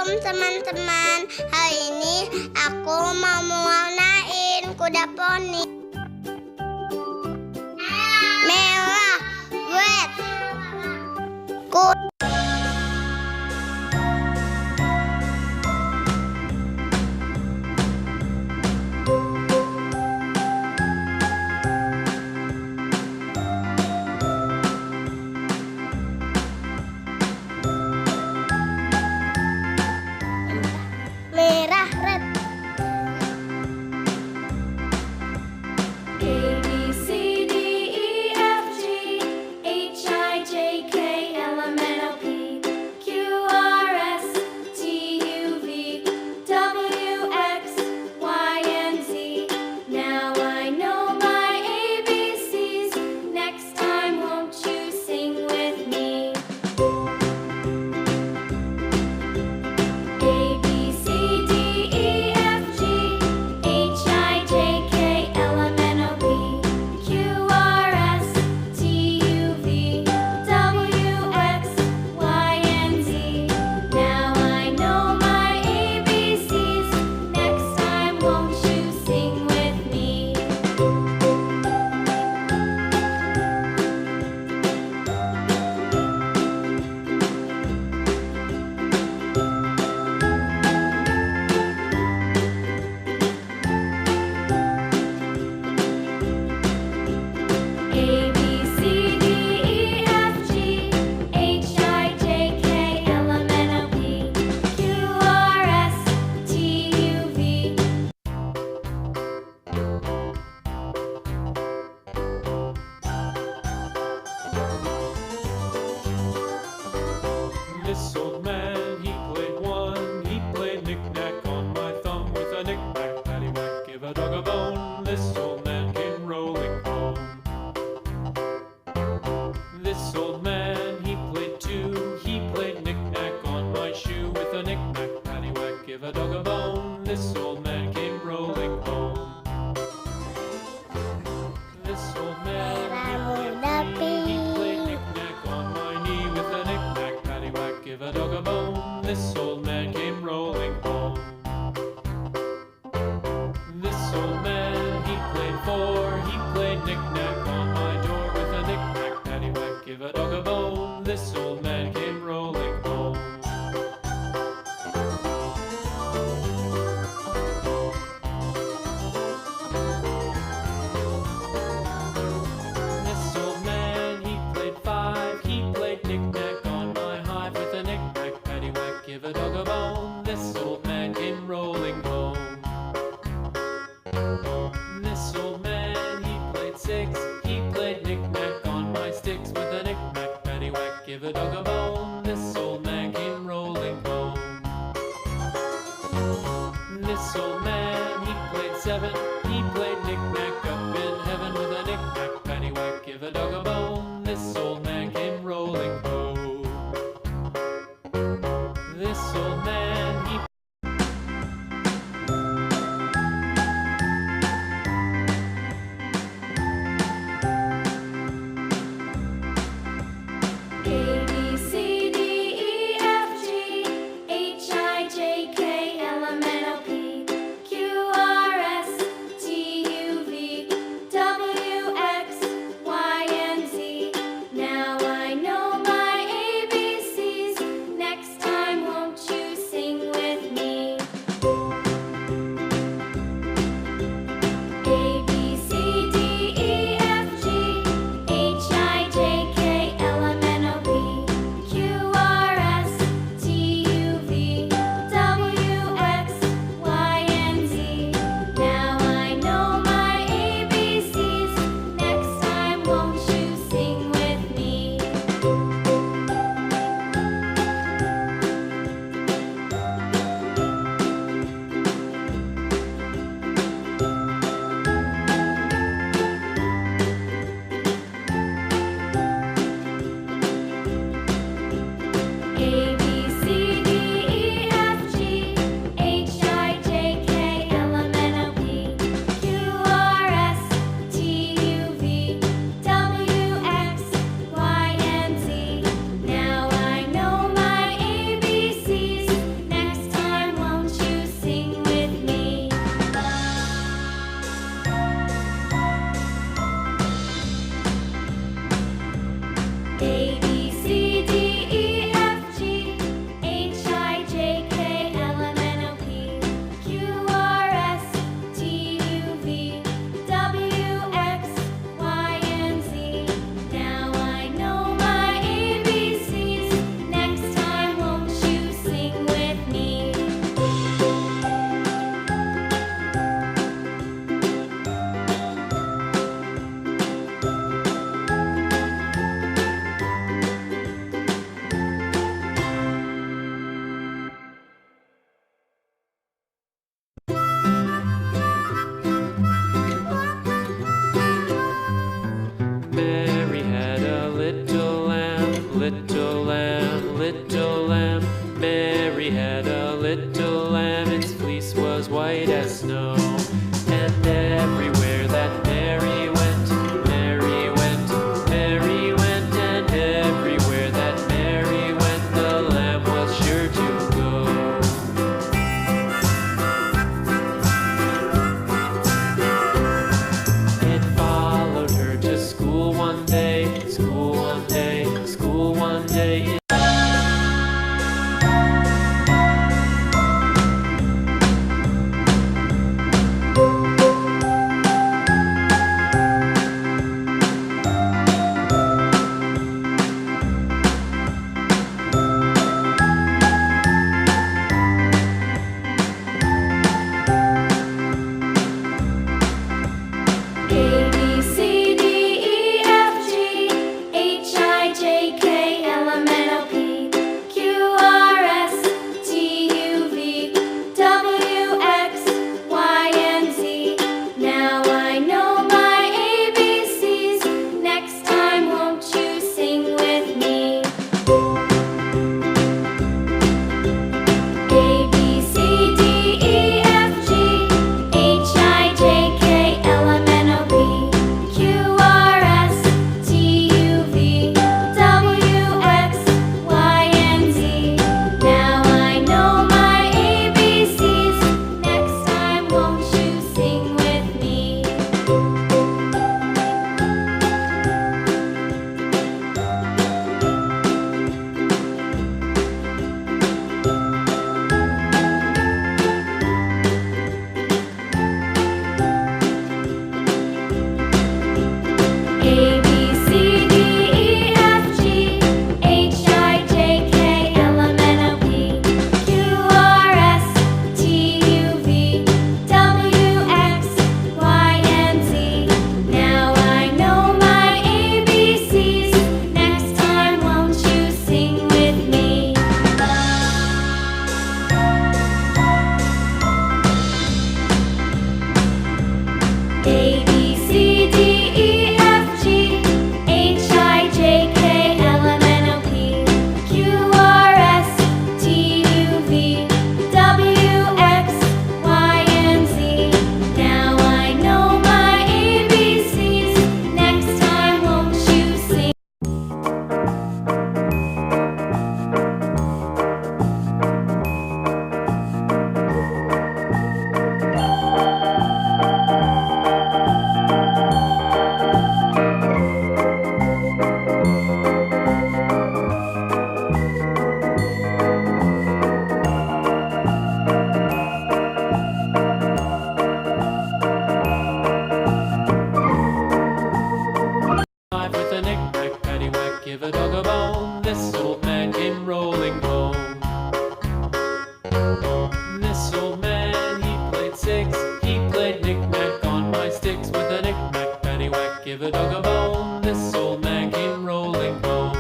Assalamualaikum teman-teman. Hari ini aku mau mewarnain kuda poni. Merah, red. Merah, red. A B C D E F G H I J K L M N O P Q R S T U V W X Y and Z. Now I know my ABCs. Next time, won't you sing with me? A B C D E F G H I J K L M N O P Q R S T U V W X Y and Z. Now I know my ABCs. Next time, won't you sing with me? A B C D E F G H I J K L M N O P Q R S T U V. This old man, he played one. He played knick-knack on my thumb with a knick-knack, paddywhack, give a dog a bone. This old man came rolling home. This old man, he played two. He played knick-knack on my shoe with a knick-knack, paddywhack, give a dog a bone. This old man came rolling home. This old man, he played knick-knack on my knee with a knick-knack, paddywhack, give a dog a bone. This old man came rolling home. This old man, he played four. He played knick-knack on my door with a knick-knack, paddywhack, give a dog a bone. This old man came rolling home. This old man, he played five. He played knick-knack on my hive with a knick-knack, paddywhack, give a dog a bone. This old man came rolling home. This old man, he played six. He played knick-knack on my sticks with a knick-knack, paddywhack, give a dog a bone. This old man came rolling home. This old man, he played seven. He played knick-knack up in heaven with a knick-knack, paddywhack, give a dog a bone. This old man came rolling home. This old man, he A B C D E F G H I J K L M N O P Q R S T U V W X Y and Z. Now I know my ABCs. Next time, won't you sing lamb. Mary had a little lamb, its fleece was white as snow. And everywhere that Mary went, Mary went, Mary went, and everywhere that Mary went, the lamb was sure to go. It followed her to school one day, school one day, school one day. A B C D E F G H I J K L M N O P Q R S T U V W X Y and Z. Now I know my ABCs. Next time, won't you sing with me? A B C D E F G H I J K L M N O P Q R S T U V W X Y and Z. Now I know my ABCs. Next time, won't you sing with me? A B C D E F G H I J K L M N O P Q R S T U V W X Y and Z. Now I know my ABCs. Next time, won't you sing with me? A B C D E F G H I J K L M N O P Q R S T U V W X Y and Z. Now I know my ABCs. Next time, won't you sing? Five with a knick-knack, paddywhack, give a dog a bone. This old man came rolling home. This old man, he played six. He played knick-knack on my sticks. With a knick-knack, paddywhack, give a dog a bone. This old man came rolling home.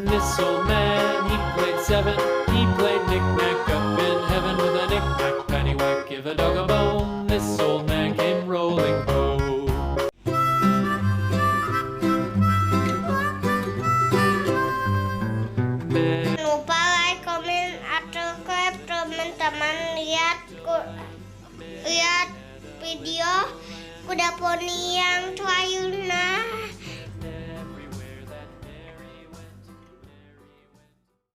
This old man, he played seven. He played knick-knack up in heaven. With a knick-knack, paddywhack, give a dog a bone. This old man came rolling home. Lupa like, comment, atau subscribe teman-teman. Lihat video kuda poni yang Twayuna.